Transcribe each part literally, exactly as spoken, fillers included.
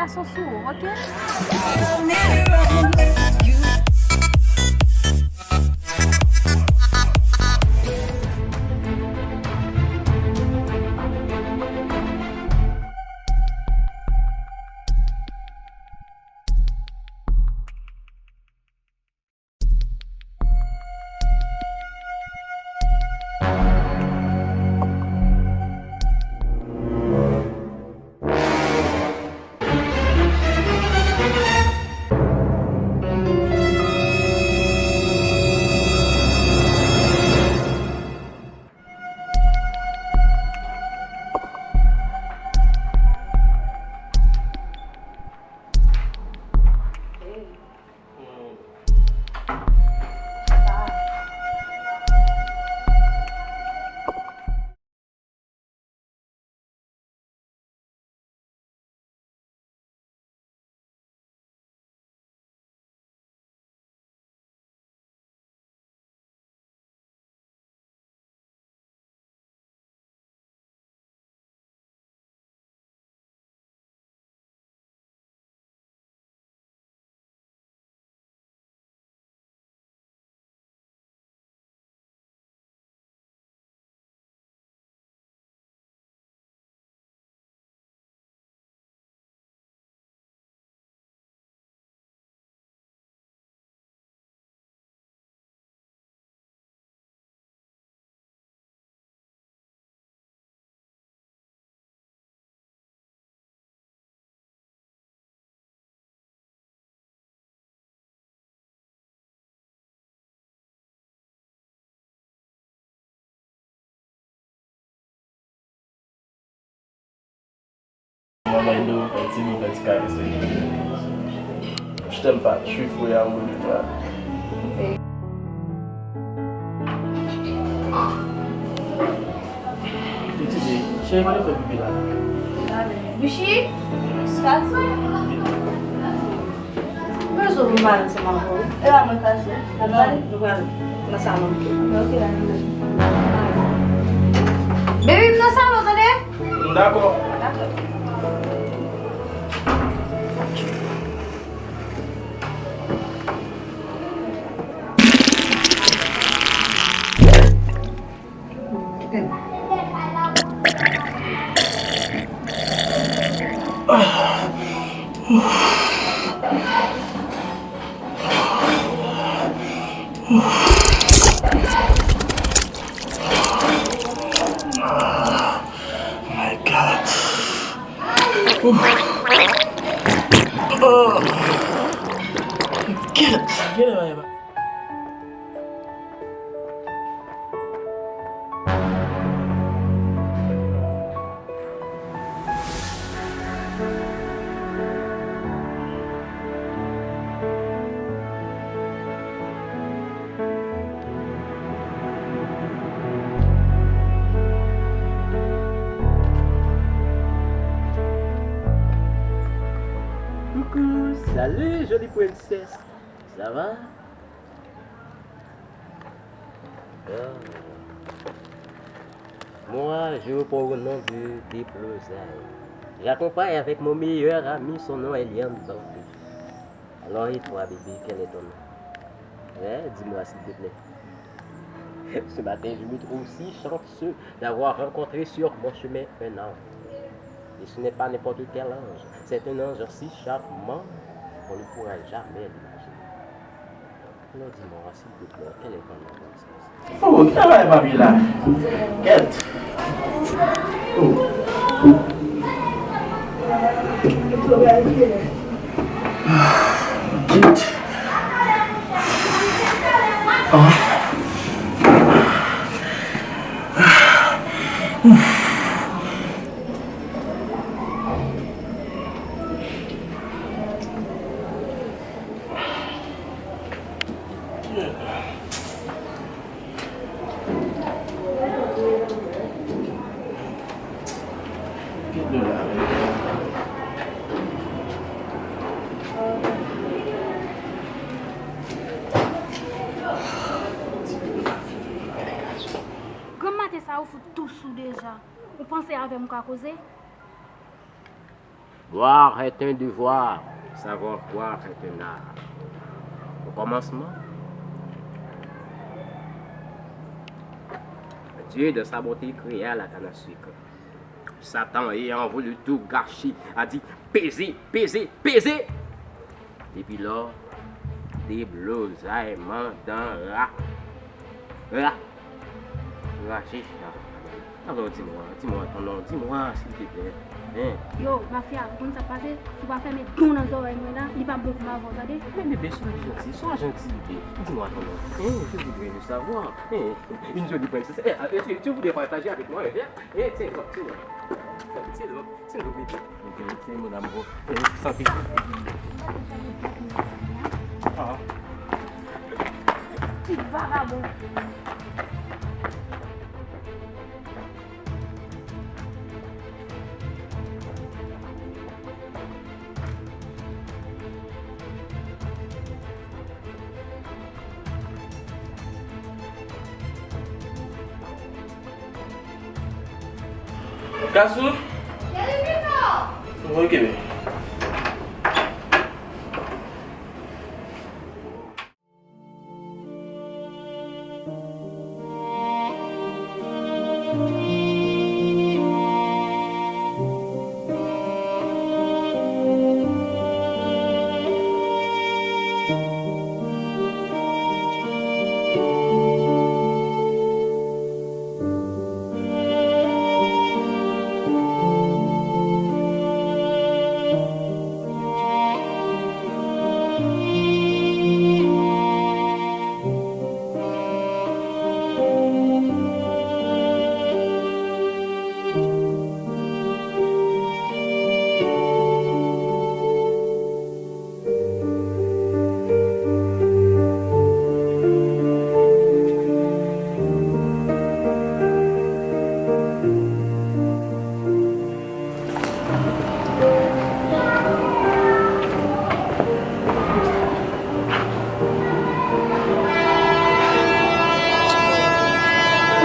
Son sou ou, oke? Manman Endo, fè ti bou, fè ti karès. Je t'aime pas, je suis fou et amoureux de toi. Titi, cheri, mwen fè pipi la. Bichi, sa di? Mwen bezwen pou m pale ansanm avè w. E la mwen pase. N ap pale? Nou pral nan salon. Ok, la, nou pral. Baby, m nan salon, tande? Dakò. Dakò. My God. Oh. Get it. Get it. Coucou, salut jolie princesse. Ça va? Ah. Moi, je réponds au nom de Déplosay. J'accompagne avec mon meilleur ami, son nom est Elian Bambi. Alors, et toi, bébé, quel est ton nom? Hein, dis-moi, s'il te plaît. Ce matin, je me trouve si chanceux d'avoir rencontré sur mon chemin un ange. Et ce n'est pas n'importe quel ange. C'est un ange si charmant qu'on ne pourra jamais l'imaginer. Alors dis-moi, s'il te plaît, quel est ton nom comme ça? Oh, ki travay papi la? Kèt. Oh. Kèt. Ah. Ouf. Granm maten sa ou fout tou sou deja. Ou panse avè m ou ka koze? Boire est un devoir, savoir boire est un art. Au commencement, Dieu, dans sa bonté, créa la canne à sucre. Satan ayant voulu tout gâcher, a dit : « Peze, peze, peze ! » Depi lò, deblozay mandan ra, ra, raje. Alò, di mwa, di mwa, tonton, di mwa, silvouplè. Hein? Yo, mafya, ou konn sa k pase? Si w pa fèmen don nan zòrèy mwen la, li p ap bon pou m avè w, tande? Men bebe, sois gentil, sois gentil, bebe. Di mwa, tonton. Hein, je voudrais le savoir. Hein, une jolie princesse. Eh, eh, tu, tu voudrais partager avec moi, hein? Eh, tiens, tiens, tiens. Tiens, tiens, bebe. Ok, se madam, bon. Eh, santé. Ah. Ti vagabon. Gasou? Ok, men.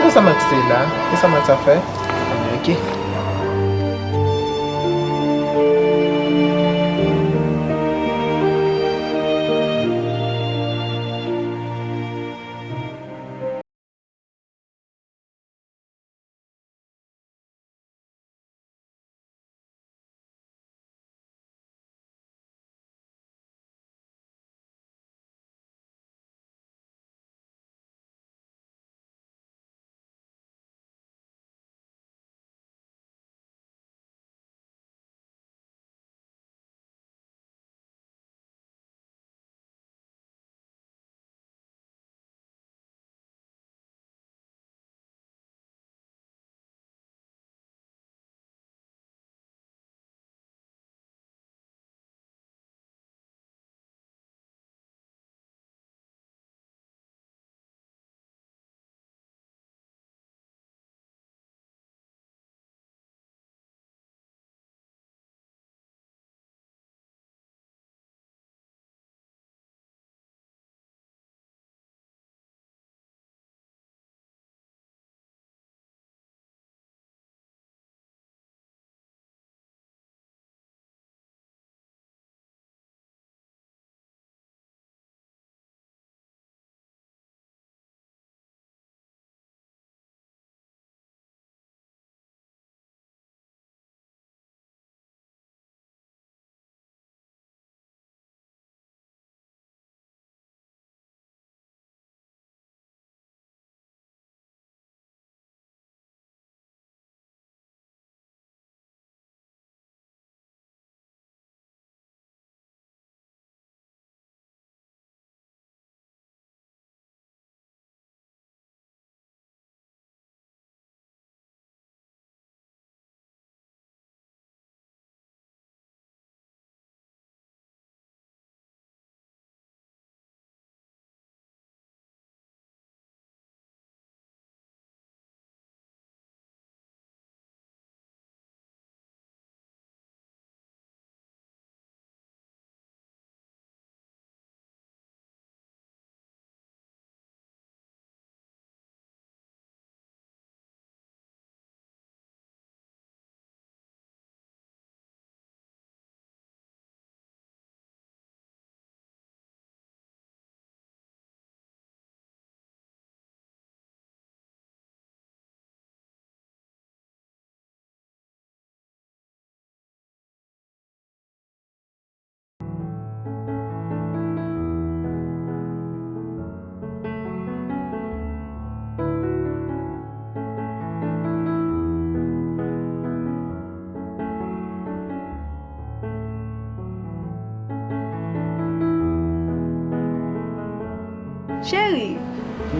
Pou sa Max te la? Pou sa Max ap fè? Anben, ok.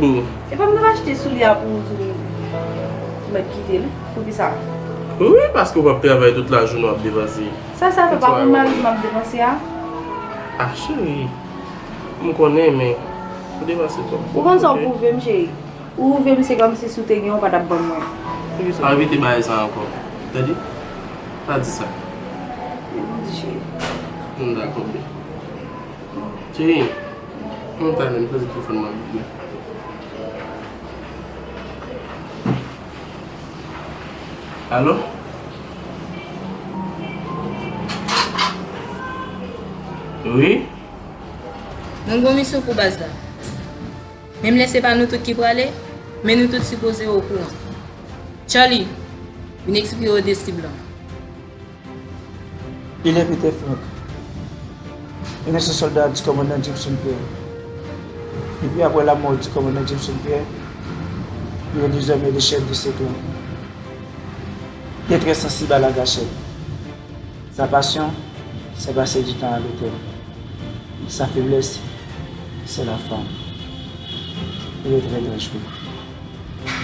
E pa m t ap achte soulye a pou ou tou, ou mèt kite l. Poukisa? Wi, paske w p ap travay tout lajounen w ap depanse. Sa, sa fè pa konn mari m ap depanse a? Ah, cheri, m konnen, men ou depanse twòp. Ou konn sa w pwouve m, cheri? Ou pwouve m se kòmsi si w te gen, ou pa t ap ban m mwen. Poukisa? Pa repete bagay sa ankò. Tande? Pa di sa. Men m di, cheri. M dakò, bebe. Cheri, m ta renmen poze telefòn mwen bebe. Alo? Wi? Nou gon misyon pou baz la. Menm lè se pa nou tout ki prale, men nou tout sipoze okouran. Charlie, vin eksplike yo de sib lan. Il est Peter Frank. Il est un soldat du commandant Jameson Pierre. Depuis après la mort du commandant Jameson Pierre, il est désormais le chef de ce clan. Il est très sensible à la gâchette. Sa passion, c'est passer du temps à l'hôtel. Sa faiblesse, c'est la femme. Il est très dangereux.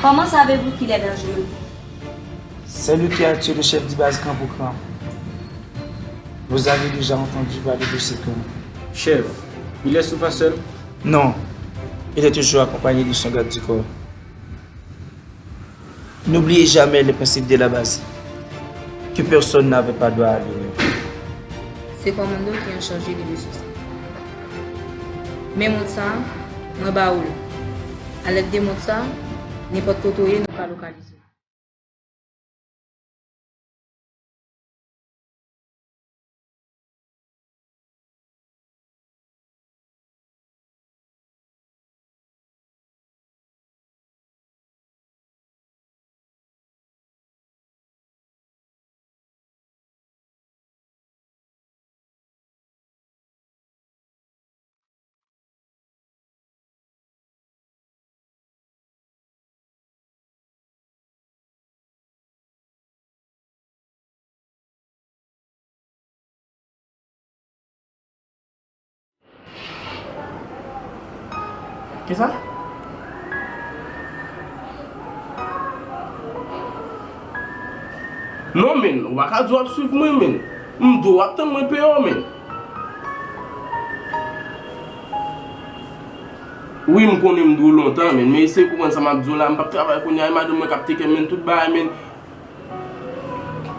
Comment savez-vous qu'il est dangereux? C'est lui qui a tué le chef du baz Cran pour Cran. Vous avez déjà entendu parler de ce clan. Chef, il est souvent seul? Non, il est toujours accompagné de son garde du corps. N'oubliez jamais le principe de la base, que personne n'avait pas droit à l'erreur. Se kòmando ki an chaj de mesye sa. Men mont sa, mwen ba ou l. A lèd de mont sa, nenpòt kote w ye, nou ka lokalize w. Kisa? Non, men, ou pa ka di w ap swiv mwen, men. M di w ap tann mwen peye w, men. Wi, m konnen m di w lontan, men, men eseye konprann sa m ap di w la, m p ap travay kounye a, e madanm mwen k ap teke m, men, tout bagay, men.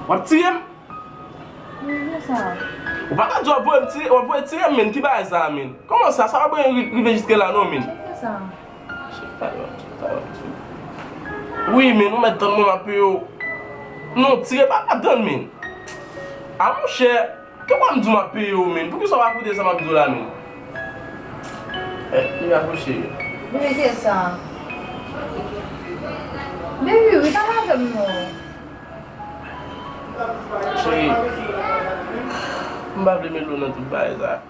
W ap tiye m? Men, men sa. Ou pa ka di w ap voye m tiye, w ap voye tiye m, men, ki bagay sa a, men? Kòman sa? Sa pa byen ri-, rive jiske la, non, men. Chèf fè sa. Chèf pa yon, chèf pa yon. Wi, men, ou mèt tann mwen, m ap peye w. Non, tire pa ladann, men. A, monchè. Poukisa m di w m ap peye w, men? Poukisa w pa koute sa m ap di w la, men? Eh, li akouche. Men ki sa? Men wi, wi, pale avè m non. Cheri, m pa vle mele w nan tout bagay sa.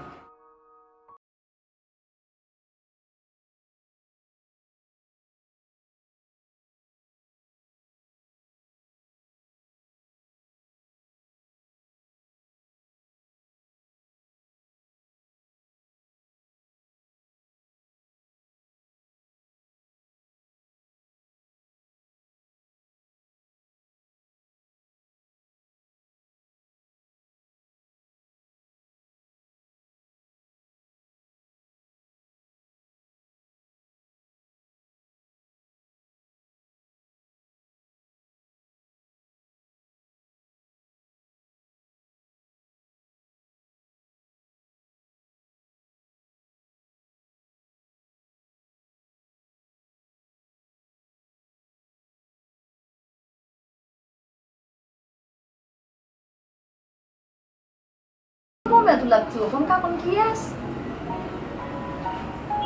Bon, mèt ou l ap tiye w, fò m ka konn kiyès?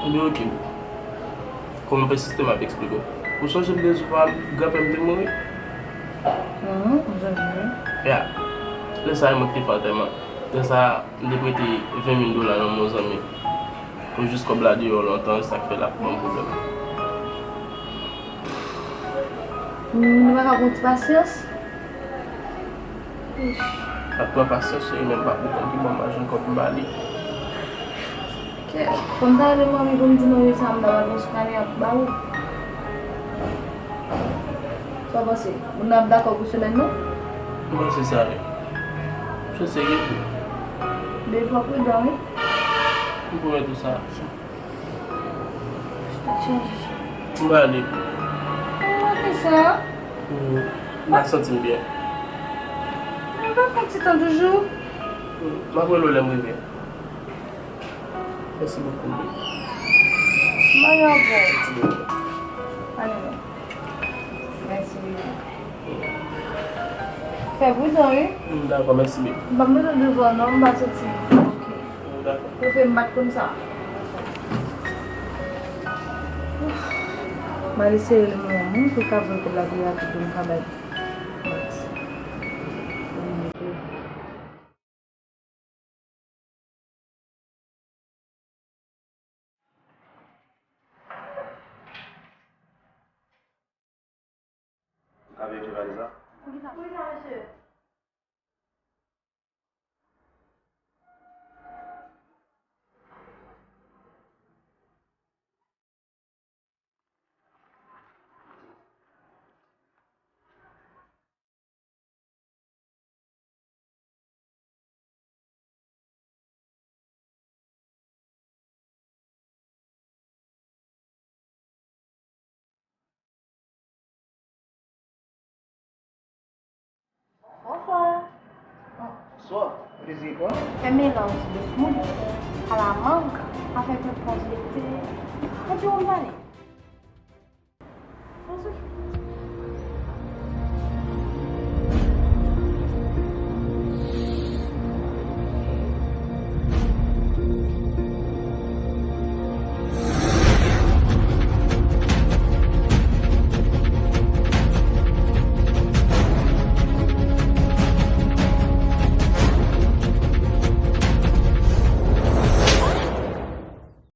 Ebyen, oke. Kòm m ap ensiste, m ap eksplike w. Ou sonje m te di w pa granpè m te mouri? Mhm, m sonje wi. Ya. Lè sa a, e mwen ki te fè antèman. Lè sa a, m te prete ven mil dola nan men yon zanmi. Pou jis kòb la deyò lontan, e sa k fè l ap ban m pwoblèm. Nou pa ka pran ti pasyans? Ap pran pasyans, cheri, men m pa konprann ki bò m pa jwenn kòb m ba li. Fò m ta rele manmi pou m di manmi sa, m ta pral pran sou kane ap ba ou. Sa w panse? Moun nan ap dakò pou semèn nan? M panse sa, wi. M panse se gen pou. Men fò w pridan, wi. M pwomèt ou sa. M prale. Ou manke sa? M pa santi m byen. M pa fè ti tan toujou. M ap rele w lè m rive. Mèsi bokou, wi. Mwen anpil. Mèsi bokou. Mèsi, wi. Fè pridan, wi. M dakò, mèsi, baby. M p ap mete w devan, non, m pa santi m oke. M dakò. Ou fè m bat konsa. M ale sere l mwen, mwen, pou l ka voye kòb la pi rapid pou m ka bay Max. Ou ka verifye valiz la? Poukisa? Poukisa, mesye? Bonswa. Bonswa. Plezi pou mwen. Fè melanj de smoothie à la mangue avec un poche de thé. Mwen di w m pale.